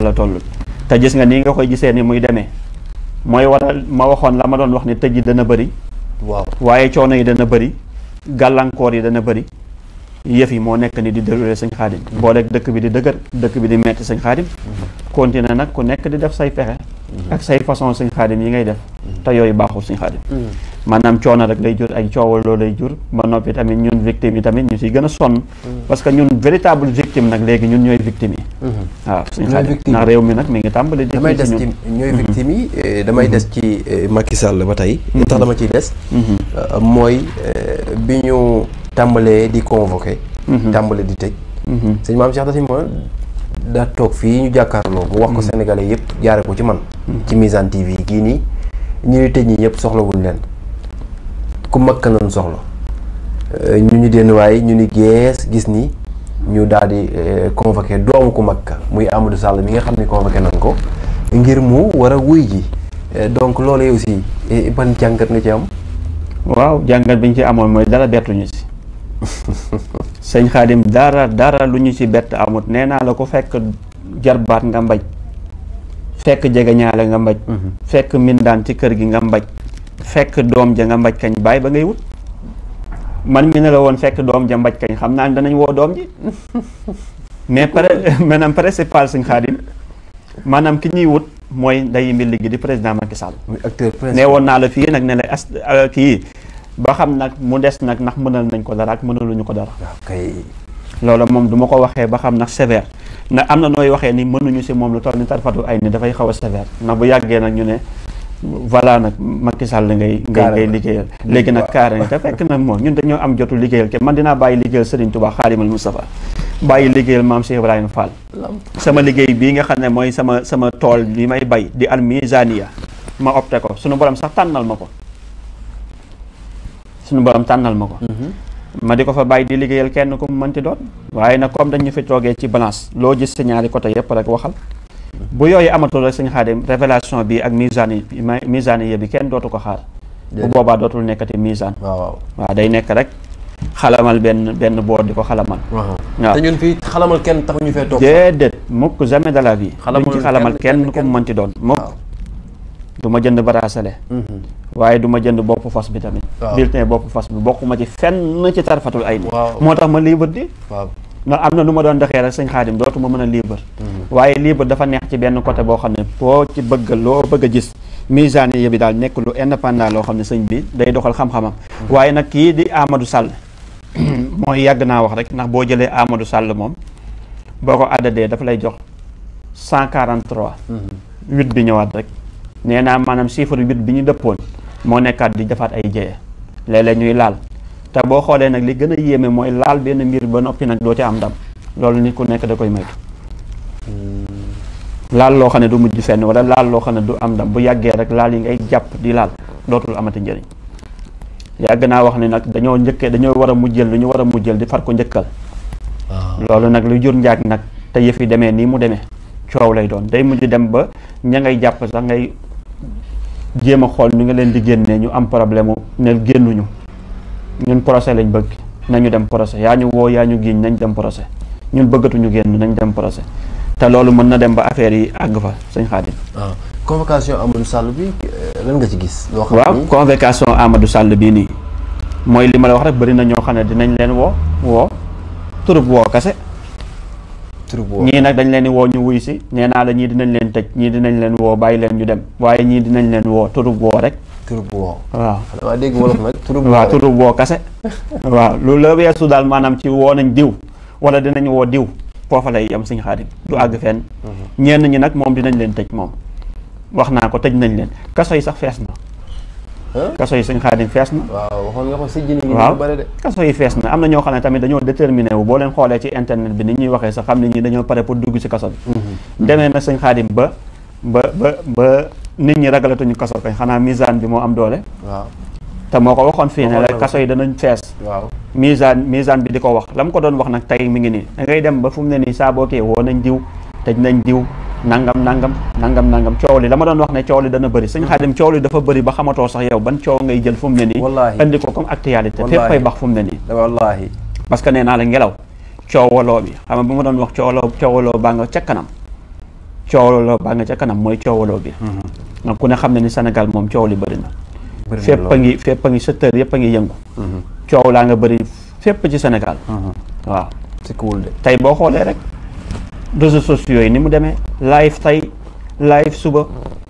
la toll te gis nga nii nga koy gisee ni muy demee mooy waral ma waxoon la ma doon wax ni tëj yi dana bëri waaw waaye coono yi dana bëri gàllankoor yi dana bëri yëf yi moo nekk ni di déroulé sëñ Xaadim booleeg dëkk bi di dëgër dëkk bi di metti sëñ Xaadim continué nag ku nekk di def say pexe ak say façon sëñ Xaadim yi ngay def te yooyu baaxul sëñ Xaadim maanaam coono rek lay jur ay coowaloo lay jur ba noppi tamit ñun victime yi tamit ñu siy gën a sonn parce que ñun véritable victime nag léegi ñun ñooy victime yi waaw sëñ Xaadim ndax réew mi nag mi ngi tàmbali di damay des ci ñooy victime yi damay des ci Macky Sall ba tey li tax dama ciy des mooy bi ñu tàmbalee di convoqué tàmbale di tëj sëñ Maam Cheikh Dafa daa toog fii ñu jàkkaarloo mu wax ko sénégalais yëpp jaare ko ci man ci Mizane TV gii nii ñuy tëj ñi ñëpp soxlawuñ leen ku makka nañ soxla ñu denn waaye ñu ni gees gis ni ñu daal di convoqué doomu ku makka muy Amadou Sall mi nga xam ne convoqué nañ ko ngir mu war a wuy ji donc loolu aussi ban jàngat nga ci am waaw jàngat bi ñu ci amoon mooy dara bettuñu si sëñ Xaadim dara lu ñu ci bett amut nee naa la ko fekk jarbaat nga mbaj fekk jege ñaale nga mbaj fekk mindaan ci kër gi nga mbaj fekk doom ja nga mbaj kañ bàyyi ba ngay wut man mi ne la woon fekk doom ja mbaj kañ xam naa ne danañ woo doom ji mais maanaam principal sëñ Xaadim maanaam ki ñuy wut mooy nday mbi gi di président Macky Sall nee woon naa la fii nag ne la kii ba xam nag mu des nag ndax mënal nañ ko dara ak mënaluñu ko dara loolu moom du ma ko waxee ba xam nag sévère ndax am na nooy waxee ni mënuñu si moom lu toll ni tarfatu ay ni dafay xaw a sévère ndax bu yàggee nag ñu ne voilà nag Macky Sall ngay liggéeyal léegi nag carré te fekk na moom ñun dañoo am jotu liggéeyal ke man dinaa bàyyi liggéeyal Serigne Touba Xaadimal Moustapha bàyyi liggéeyal maam Cheikh Ibrahima Fall sama liggéey bii nga xam ne mooy sama tool bi may bay di al mizaniya ma opté ko suñu borom sax tànnal ma ko ma di ko fa bàyyi di liggéeyal kenn ku mu mënti doon waaye nag comme dañu fi toogee ci balance loo gis si ñaari côté yëpp rek waxal bu yooyu amatul rek sëñ Xaadim révélation bi ak misaan bi kenn dootu ko xaar bu boobaa dootul nekkati misaan waaw day nekk rek xalamal benn boor di ko xalamal waaw te ñun fii xalamal kenn tax ñu fee toog déedéet mukk jamais de la vie duñ ci xalamal kenn ku mu mënti doon mukk du ma jënd bracelet waaye du ma jënd bopp fas bi tamit bulletin bopp fas bi bokkuma ci fenn ci tarfatul ay ni moo tax ma libre di ndax am na nu ma doon doxee rek sëñ Xaadim dootuma mën a libre waaye libre dafa neex ci benn côté boo xam ne boo ci loo bëgg a gis misaani bi daal nekk lu indépendant loo xam ne sëñ bi day doxal xam-xamam waaye nag kii di Amadou Sall mooy yàgg naa wax rek ndax boo jëlee Amadou Sall moom boo ko addadee dafa lay jox 143 8 bi ñëwaat rek nee naa maanaam chiffre 8 bi ñu dëppoon moo nekkaat di defaat ay jeye léeg-léeg ñuy laal te boo xoolee nag li gën a yéeme mooy laal benn mbir ba noppi nag doo ci am ndam loolu nit ku nekk da koy moytu laal loo xam ne du mujj fenn wala laal loo xam ne du am ndam bu yàggee rek laal yi ngay jàpp di laal dootul amati njëriñ yàgg naa wax ni nag dañoo war a mujjël lu ñu war a mujjël di far ko njëkkal loolu nag lu jur njaag nag te yëf yi demee nii mu demee coow lay doon day mujj dem ba ña ngay jàpp sax ngay jéem a xool ñu nga leen di génnee ñu am problème ne génnuñu ñun procès lañ bëgg nañu dem procès yaa ñu woo yaa ñu giiñ nañ dem procès ñun bëggatuñu génn nañ dem procès te loolu mën na dem ba affaire yi àgg fa sëñ Xaadim convocation Amadou Sall bi lan nga ci gis waaw convocation Amadou Sall bii nii mooy li ma la wax rek bëri na ñoo xam ne dinañ leen woo turub woo kase ñii nag dañ leen di woo ñu wuy si nee naa la ñii dinañ leen tëj ñii dinañ leen woo bàyyi leen ñu dem waaye ñii dinañ leen woo turub woo rek turub woo waaw waaw dégg wolof nag turub woo kase waaw lu la weesu daal maanaam ci woo nañ diw wala dinañ woo diw foofa lay yam sëñ Xaadim du àgg fenn ñenn ñi nag moom dinañ leen tëj moom wax naa ko tëj nañ leen kaso yi sax fees na kaso yi sëñ Xaadim fees na waaw waxoon nga ko si jini waaw kaso yi fees na am na ñoo xam ne tamit dañoo déterminé wu boo leen xoolee ci internet bi ni ñuy waxee sax xam ne ñi dañoo pare pour dugg ci kaso bi demee na sëñ Xaadim ba nit ñi ragalatuñu kaso kay xanaa misaan bi moo am doole waaw te moo ko waxoon fii ne la kaso yi danañ fees waaw misaan bi di ko wax la mu ko doon wax nag tey mi ngi nii da ngay dem ba fu mu ne nii saa boo kee woo nañ diw tëj nañ diw nangam coow li la ma doon wax ne coow li dana bëri sëñ Xaadim coow li dafa bëri ba xamatoo sax yow ban coow ngay jël fu mu ne nii indi ko comme actualité fépp fay bax fu mu ne nii wallaahi parce que nee naa la ngelaw coowaloo bi xam nga bu ma doon wax coowaloo baa nga ca kanam coowaloo baa nga ca kanam mooy coowaloo bi nga ku ne xam ne ni Sénégal moom coow li bëri na fépp a ngi secteur yëpp a ngi yëngu coow laa nga bëri fépp ci Sénégal waaw c'est cool de tey boo xoolee rek réseaux sociaux yi ni mu demee live tey live suba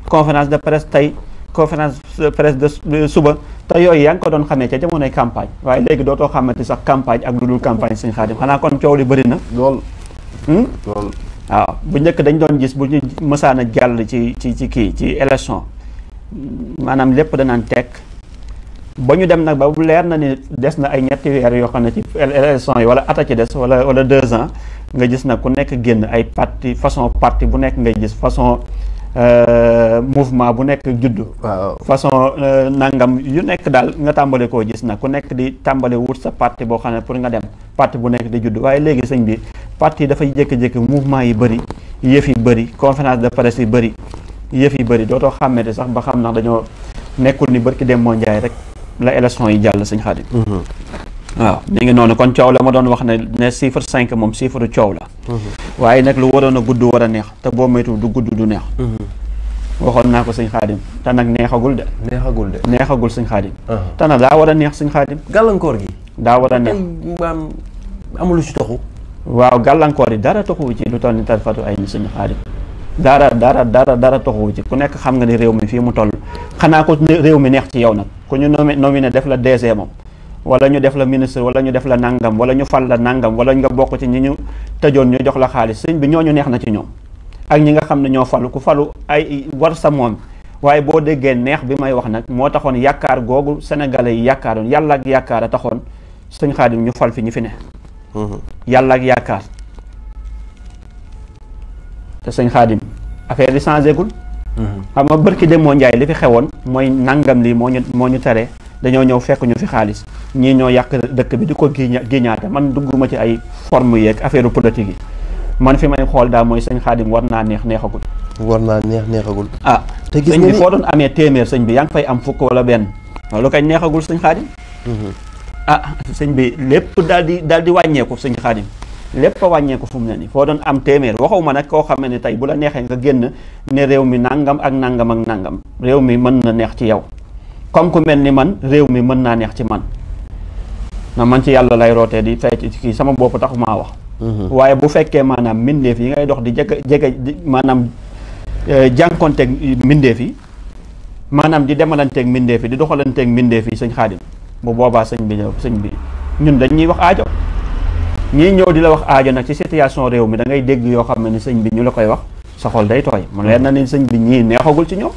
conférence de presse tey conférence de presse de suba te yooyu yaa ngi ko doon xamee ca jamonoy campagne waaye léegi dootoo xamante sax campagne ak lu dul campagne sëñ Xaadim xanaa kon coow li bëri na lool waaw bu njëkk dañ doon gis bu ñu mësaan a jàll ci kii ci élection maanaam lépp danaan tekk ba ñu dem nag ba bu leer na ni des na ay ñetti weer yoo xam ne ci élection yi wala ata ci des wala 2 ans nga gis nag ku nekk génn ay parti bu nekk ngay gis façon mouvement bu nekk juddu façon nangam yu nekk daal nga tàmbale koo gis nag ku nekk di tàmbale wut sa parti boo xam ne pour nga dem parti bu nekk di juddu waaye léegi sëñ bi parti yi dafay jékki-jékki mouvement yi bëri yëf yi bëri conférence de presse yi bëri yëf yi bëri dootoo xàmmete sax ba xam ndax dañoo nekkul ni bërki dem moo njaay rek la élection yi jàll sëñ Xaadim waaw mi ngi noonu kon coow la ma doon wax ne chiffre 5 moom chiffre coow la waaye nag lu waroon a gudd war a neex te boo moytu du gudd du neex waxoon naa ko sëñ Xaadim te nag neexagul sëñ Xaadim te nag daa war a neex sëñ Xaadim gàllankoor gi daa war a neex maam amul lu ci toxu waaw gàllankoor yi dara toxuwu ci lu toll ni tarfatu ay ni sëñ Xaadim dara toxuwu ci ku nekk xam nga ni réew mi fii mu toll xanaa ko réew mi neex ci yow nag ku ñu nominé def la DG moom wala ñu def la ministre wala ñu def la nangam wala ñu fal la nangam wala nga bokk ci ñi ñu tëjoon ñu jox la xaalis sëñ bi ñooñu neex na ci ñoom ak ñi nga xam ne ñoo falu ku falu ay war sa moom waaye boo déggee neex bi may wax nag moo taxoon yaakaar googu sénégalais yi yaakaaroon yàlla ak yaakaar a taxoon sëñ Xaadim ñu fal fi ñu fi ne yàlla ak yaakaar te sëñ Xaadim affaire yi changé gul xam nga bërki dem moo njaay li fi xewoon mooy nangam lii moo ñu tere dañoo ñëw fekk ñu fi xaalis ñii ñoo yàq dëkk bi di ko giñaate man dugguma ci ay forme yeeg affaire politique yi man fi may xool daal mooy sëñ Xaadim war naa neexagul te gis sëñ bi foo doon amee téeméer sëñ bi yaa ngi fay am fukk wala benn loolu kay neexagul sëñ Xaadim sëñ bi lépp daal di wàññeeku sëñ Xaadim lépp a wàññeeku fu mu ne nii foo doon am téeméer waxuma nag koo xam ne tey bu la neexee nga génn ne réew mi nangam ak nangam ak nangam réew mi mën na neex ci yow comme ku mel ni man réew mi mën naa neex ci man na man ci yàlla lay rootee di fay ci kii sama bopp taxu maa wax waaye bu fekkee maanaam mbindeef yi ngay dox di jege maanaam jànkonteeg mbindeef yi maanaam di demalanteeg mbindeef yi di doxalanteeg mbindeef yi sëñ Xaadim bu boobaa sëñ bi ñun dañuy wax aajo ñii ñëw di la wax aajo nag ci situation réew mi da ngay dégg yoo xam ne sëñ bi ñu la koy wax sa xol day tooy mu leer na ni sëñ bi ñii neexagul ci ñoom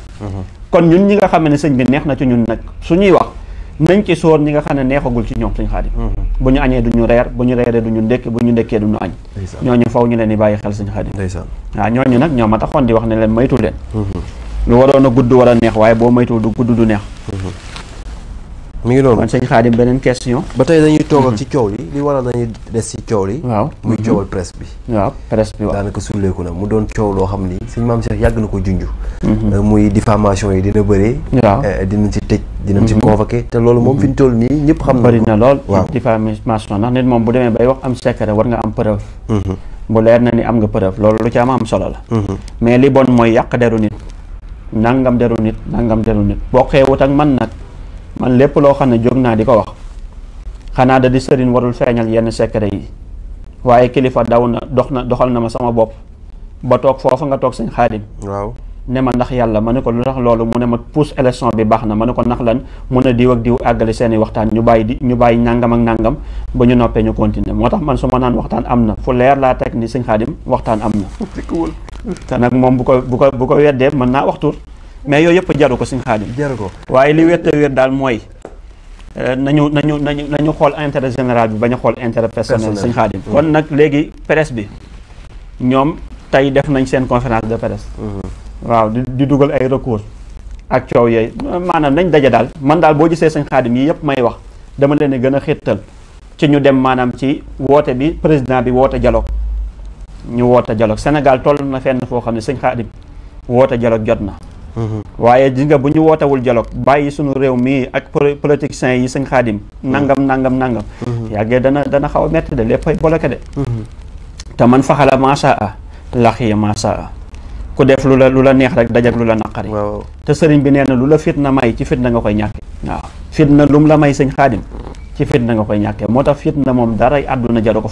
kon ñun ñi nga xam ne sëñ bi neex na ci ñun nag suñuy wax nañ ci sóor ñi nga xam ne neexagul ci ñoom sëñ Xaadim bu ñu añee duñu reer bu ñu reeree duñu ndékki bu ñu ndékkee duñu añ ñooñu faw ñu leen di bàyyi xel sëñ Xaadim waaw ñooñu nag ñoo ma taxoon di wax ne leen maytu leen lu waroon a gudd war a neex waaye boo maytul du gudd du neex mi ngi noonu kon sëñ Xaadim beneen question ba tey dañuy toog ak ci coow li waral dañuy des ci coow li waaw muy coowal presse bi waaw presse bi waaw daanaka sulleeku na mu doon coow loo xam ni sëñ Maam Cheikh yàgg na ko junj muy diffamation yi dina bëree waaw dinañ ci tëj dinañ ci convoqué te loolu moom fi ñu toll nii ñëpp xam na bëri na lool waaw diffamation ndax nit moom bu demee bay wax am secret war nga am preuve bu leer na ni am nga preuve loolu lu ci am solo la mais li bon mooy yàq deru nit nangam deru nit boo xeewut ak man nag man lépp loo xam ne jóg naa di ko wax xanaa da di sëriñ warul feeñal yenn secret yi waaye kilifa doxal na ma sama bopp ba toog foofa nga toog sëñ Xaadim waaw ne ma ndax yàlla ma ne ko lu tax loolu mu ne ma pousse élection bi baax na ma ne ko ndax lan mun a diw ak diw àggale seeni waxtaan ñu bàyyi nangam ak nangam ba ñu noppee ñu continuer moo tax man su ma naan waxtaan am na fu leer laa teg ni sëñ Xaadim waxtaan am na te nag moom bu ko weddee mën naa waxtur mais yooyu yëpp jaru ko sëñ Xaadim jaru ko waaye li wér daal mooy nañu xool intérêt général bi bañ a xool intérêt personnel sëñ Xaadim kon nag léegi presse bi ñoom tey def nañ seen conférence de presse waaw di dugal ay recours ak coow yooyu maanaam nañ daje daal man daal boo gisee sëñ Xaadim yi yëpp may wax dama leen gën a xettal ci ñu dem maanaam ci woote bi président bi woote dialogue ñu woote dialogue Sénégal toll na fenn foo xam ne sëñ Xaadim woote dialogue jot na waaye gis nga bu ñu wootewul dialogue bàyyi suñu réew mii ak politiciens yi sëñ Xaadim nangam yàggee dana xaw a metti de léppay bloqué de te man faxala maasa a laxiya maasa a ku def lu la neex rek dajak lu la naqari. waaw te sëriñ bi nee na lu la fitna may ci fitna nga koy ñàkke waaw fitna lu mu la may sëñ Xaadim ci fitna nga koy ñàkkee moo tax fitna moom daray àdduna jaru ko